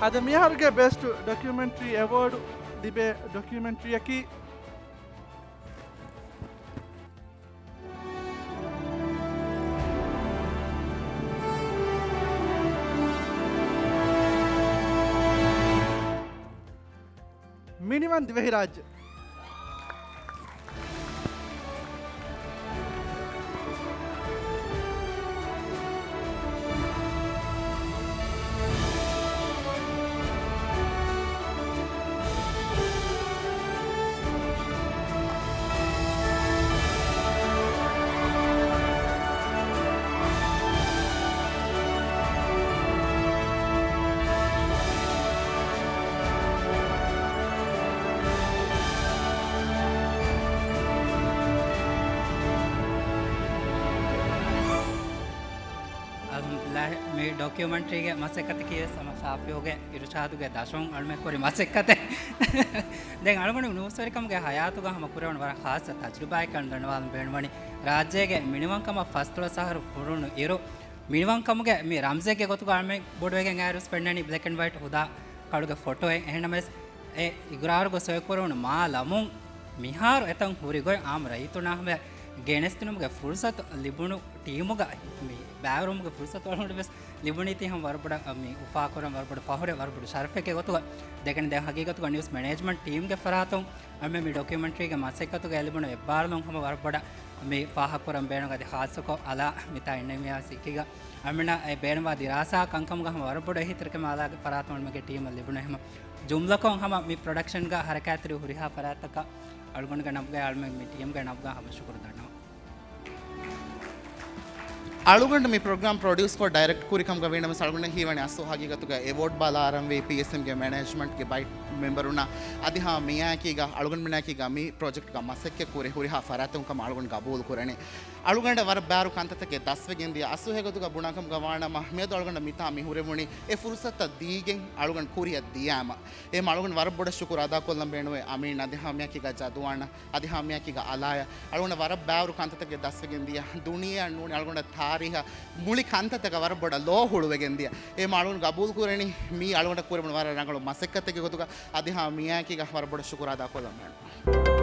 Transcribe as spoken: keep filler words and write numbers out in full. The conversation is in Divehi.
އަދި މިއަހަރުގެ ބެސްޓް ޑޮކިއުމެންޓްރީ އެވޯޑް ލިބޭ ޑޮކިއުމެންޓްރީއަކީ މިނިވަން ދިވެހިރާއްޖެ. އަލްޙަމްދުލިއްލާހި، މި ޑޮކިއުމެންޓްރީގެ މަސައްކަތަކީ ވެސް ހަމަ ޝާފިއުގެ އިރުޝާދުގެ ދަށުން އަޅުމެ ކުރި މަސައްކަތެއް. ދެން އަޅުގަނޑު ނޫސްވެރިކަމުގެ ހަޔާތުގަ ހަމަ ކުރެވުނު ވަރަށް ޚާއްޞަ ތަޖުރިބާއެއް ކަން ދަންނަވާލަން ބޭނުންވަނީ، ރާއްޖޭގެ މިނިވަންކަމަށް ފަސްދޮޅަސް އަހަރު ފުރުނު އިރު، މިނިވަންކަމުގެ މި ރަމްޒެއްގެ ގޮތުގަ އަޅުމެ ބޮޑުވެގެން އައިރުސް ފެންނަނީ ބްލެކް އެންޑް ވައިޓް ހުދާ ކަޅުގެ ފޮޓޯއެއް. އެހެންނަމަވެސް، އެ އިގުރާރުގަ ސޮއިކުރެވުނު މާ ލަމުން މިހާރު އެތަން ހުރި ގޮތް އާއްމު ރައްޔިތުންނާ ހަމަޔަށް ގެނެސްދިނުމުގެ ފުރުސަތު ލިބުނު ޓީމުގަ މި ބައިވެރިވުމުގެ ފުރުސަތު އަޅުގަނޑު ވެސް ލިބުނީތީ ހަމަ ވަރަށް ބޮޑަށް މި އުފާކުރަން، ވަރަށް ބޮޑަށް ފަހުރެއް، ވަރަށް ބޮޑު ޝަރަފެއްގެ ގޮތުގަ. ދެކެން ދެން ހަގީގަތުގަ ނިއުސް މެނޭޖްމަންޓް ޓީމްގެ ފަރާތުން އަމެ މި ޑޮކިއުމެންޓްރީގެ މަސައްކަތުގަ ލިބުނު އެއްބާރުލުން ހަމަ ވަރަށް ބޮޑަށް މި ފާހަގަކުރަން ބޭނުން. އަދި ޚާއްޞަކޮށް އަލާ މިތާ އިންނަ މިޔާ ސިކީގަ އަމިނަ އެ ބޭނުންވާ ދިރާސާ ކަންކަމުގަ ހަމަ ވަރަށް ބޮޑު އެހީތެރިކަމެއް އަލާގެ ފަރާތުން އަޅުމެގެ ޓީމަށް ލިބުނު. ހަމަ ޖުމްލަކޮށް ހަމަ މި ޕްރޮޑަކްޝަންގަ ހަރަކާތްތެރި ހުރިހާ ފަރާތްތަކަށް އަޅުގަނޑުގެ ނަމުގައި އަޅުމެން މި ޓީމްގެ ނަމުގައި ހަމަ ޝުކުރު ދަންނަވަން. އަޅުގަނޑު މި ޕްރޮގްރާމް ޕްރޮޑިއުސްކޮށް ޑައިރެކްޓް ކުރިކަމުގަ ވީނަމަވެސް އަޅުގަނޑަށް ހީވަނީ އަސްލު ހަގީގަތުގަ އެވޯޑް ބަލާ އަރަންވީ ޕީއެސްއެމްގެ މެނޭޖްމަންޓްގެ ބައި މެމްބަރުންނާ އަދި ހަމަ މިއާއެކީގަ އަޅުގަނޑުމެންނާއެކީގަ މި ޕްރޮޖެކްޓްގަ މަސައްކަތް ކުރި ހުރިހާ ފަރާތުން ކަމަށް އަޅުގަނޑު ގަބޫލު ކުރަނީ. އަޅުގަނޑަށް ވަރަށް ބާރު ކަންތައްތަކެއް ދަސްވެގެން ދިޔަ އަސްލު ހެގޮތުގަ ބުނާކަމުގަ ވާނަމަ މިއަދު އަޅުގަނޑަށް މިތާ މި ހުރެވުނީ އެ ފުރުސަތަށް ދީގެން އަޅުގަނޑު ކުރިއަށް ދިޔާމަ. އެހެން އަޅުގަނޑު ވަރަށް ބޮޑަށް ޝުކުރު އަދާކޮށްލަން ބޭނުވޭ އަމީން އަދި ހަމަ މިއާއެކީގަ ޖަދުއާނަށް އަދި ހަމަ މިއާއެކީގަ އަލާޔަށް. އަޅުގަނޑަށް ވަރަށް ބާރު ކަންތައްތަކެއް ދަސްވެގެން ދިޔަ ދުނިޔެއަށް ނޫނީ އަޅުގަނޑަށް ތާރީހަށް މުޅި ކަންތައްތަކަށް ވަރަށް ބޮޑަށް ލޯ ހުޅުވެގެން ދިޔަ. އެހެން އަޅުގަނޑު ގަބޫލު ކުރަނީ މީ އަޅުގަނޑަށް ކުރެވުނު ވަރަށް ރަނގަޅު މަސައްކަތެއްގެ ގޮތުގަ އަދި ހަމަ މިއާއެކީގަ ވަރަށް ބޮޑަށް ޝުކުރު އަދާކޮށްލަން ބޭނުން.